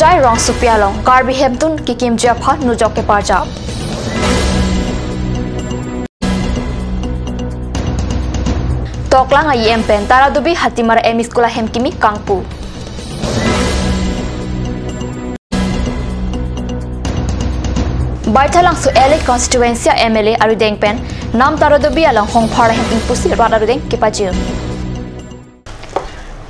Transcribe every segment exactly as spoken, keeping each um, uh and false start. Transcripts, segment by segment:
Hojai rongsopi along Karbi hemtun kekimji aphan nujok keparjap. Toklang a-E M pen Taradubi Hatimara M E School ahem kimi kangpu. Baithalangso L A constituency M L A arudeng pen Nam Taradubi along hongphar ahem ingpusi rat arudeng kepajir.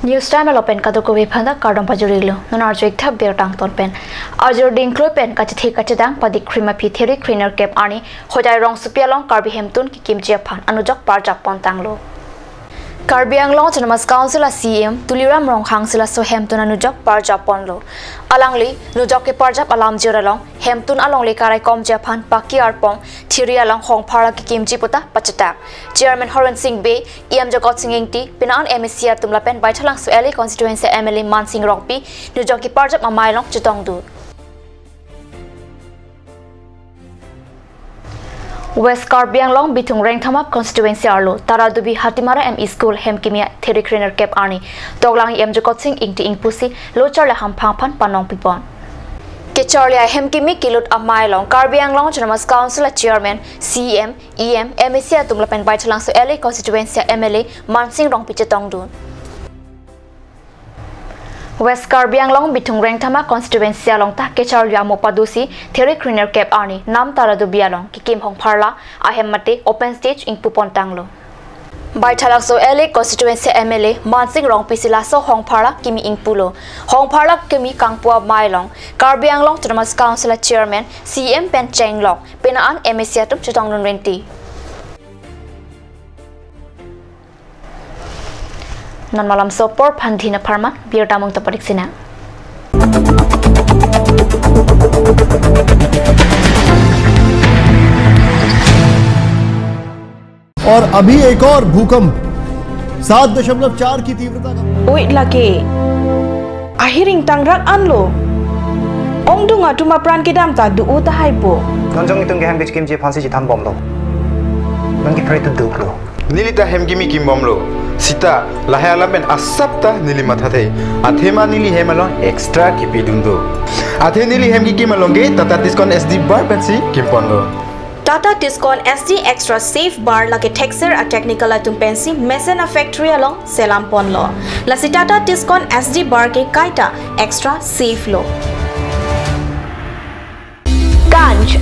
News Time along pen kadokave aphanta kardom pajirilo. Non arju ikthap birta angton pen. Ajir dingkloi pen kachethe kachedang padik krim aphi Theri Kre Nerkep arni Hojai rongsopi along Karbi hemtun kekimji aphan anujok parjap pontanglo. Karbi Anglong Autonomous Council a C E M Tuliram Ronghang si laso hemtun anujok parjap ponlo. Alangli nujok keparjap alamjir along hemtun alongle karaikomji aphan paki arpong Theri along hongphar kekimji puta pachetak. Chairman Horen Sing Bey, E M Jagat Sing Ingti, penang M A C atum lapen Baithalangso L A constituency M L A Mansing Rongpi nujok keparjap amei along chetongdun. West Karbi Anglong Bithung Rengthama constituency arlo Taradubi Hatimara M E School hem kimi Theri Kre Nerkep arni toklang E M Jagat Sing Ingti ingpusi lo charli ahamphang aphan panong pipon. Kecharli ahem kimi kelut amei along Karbi Anglong Autonomous Council a Chairman, C E M, E M, M A C atum lapen Baithalangso L A constituency M L A Mansing Rongpi chetongdun. West Karbi Anglong Bithung Rengthama constituency along ta kecharli amo padusi Theri Kre Nerkep arni Nam Taradubi along kekim hongpharla ahem mate open stage ingpu pontanglo. Baithalangso L A constituency M L A Mansing Rongpi si laso hongpharla kimi ingpulo. Hongpharla kimi kangpu amei along Karbi Anglong Autonomous Council a Chairman, C E M pen chenglok penang M A C atum chetongdun renti. Non malam so apor aphan dhin apharman birta mung ta padik sinang. और अभी एक और भूकंप सात दशमलव चार की तीव्रता का। Oi lake. Ahiring tangrak anlo. Ongdung atum apran kedam ta do-o tahai po. Non jong itum kehem kechikimji aphansi chithan bomlo. Non kepre tu duklo. Neli ta hem kimi kim bomlo. Sita lahai alam pen asap ta neli mathathe. Athema neli hem along extra kipidun do. Athe neli hem kekim along ke Tata Tiscon S D bar pensi kim ponlo. Tata Tiscon S D Extra Safe Bar lake thekser a technical atum pensi mesen a factory along selam ponlo. Lasi Tata Tiscon S D bar ke kaita extra safe lo. Ganj.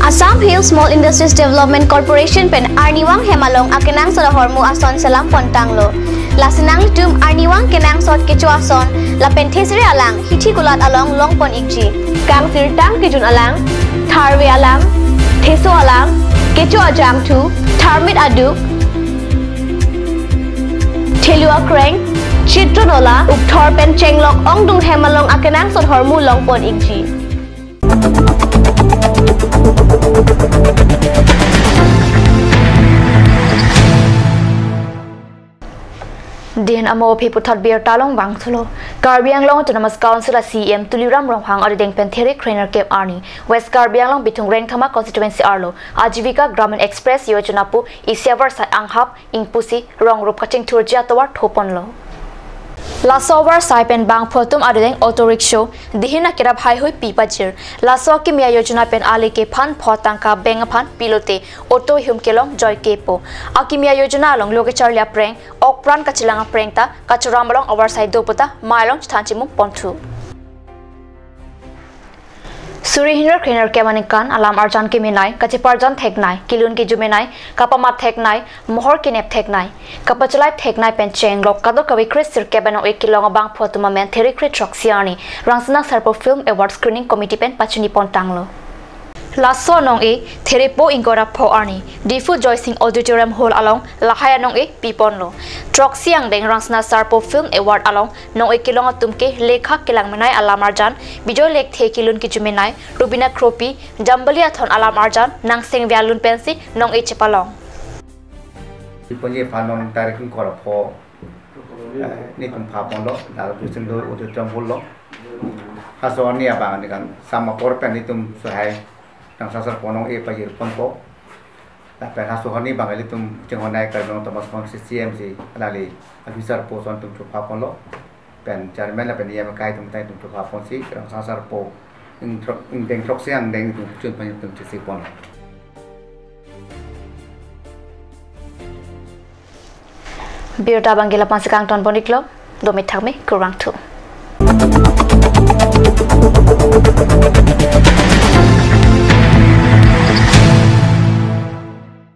Assam Hill Small Industries Development Corporation pen arnivang hem along akenangsot ahormu ason selam pontanglo. Lasi nanglitum arnivang kenangsot kecho ason lapen thesere alang hithi kulat along longpon ikji. Kangsirtang kejun alang, tharve alang, theso alang, kecho ajangthu, tharmit aduk, thelu akreng, chitron ola, ukthor pen chenglok ongdung hem along akenangsot ahormu longpon ikji. Dhin amo aphi puthot birta along vangthulo. Karbi Anglong Autonomous Council a C E M Tuliram Ronghang arideng pen Theri Kre Nerkep arni West Karbi Anglong Bithung Rengthama constituency arlo Ajivika Gramin Express Yojana pu isi avarsai anghap ingpusi rong rup kachingthurji atovar tho ponlo. Laso avarsai pen bangphu atum arideng auto rickshaw dihin akerap haihui pi pajir. Laso akimi ayojana pen ale kephan pho tangka bank aphan pilote auto ihum kelong joike po. Akimi ayojana along lo kecharli apreng, ok pran kachelang apreng ta kachoram along avarsai do puta amei along chethan chimung ponthu. Suri hini ra kre nerkep aningkan alam arjan kemenei, kacheparjan theknei, kelun keju menei, kapamat theknei, mohor kenep theknei, kapachelai theknei pen chenglok kadokave kre sirkep anong-e kelong abangphu atum amen Theri kre throksi arni Rangsina Sarpo Film Award Screening Committee pen pachini pontanglo. Laso anong-e Theri po ingkoi ra pho arni Diphu Joysing Auditorium Hall along lahai anong-e piponlo. Throksi angdeng Rangsina Sarpo Film Award along nong-e kelong atum ke lekha kelang menei alam arjan, Bijoy Lekthe kelun keju menei, Rubina Kropi, Jambali Athon alam arjan, Nangseng Vialun pensi nong-e chepalong. Iponji phanon tarik ingkoi ra pho, eh, netum pha ponlo, lalu dusun do udu tram hall lo. Haso arni abang aningkan, sam apor pen netum sohai, Rangsina Sarpo anong-e pajir ponpo. Lapen haso arni abang ilitum chinghonnei Karbi Anglong Autonomous Council C E M si alangli officer post atum chupha ponlo. pen chairman lapen E M akai atum ta itum thupha ponsi Rangsang Sarpo ingthrok, ingdeng throksi angdeng itum chun pan itum chisi pon. Birta abang ke lapu-an si kangton pon-iklo, dome thakme, kurvangthu.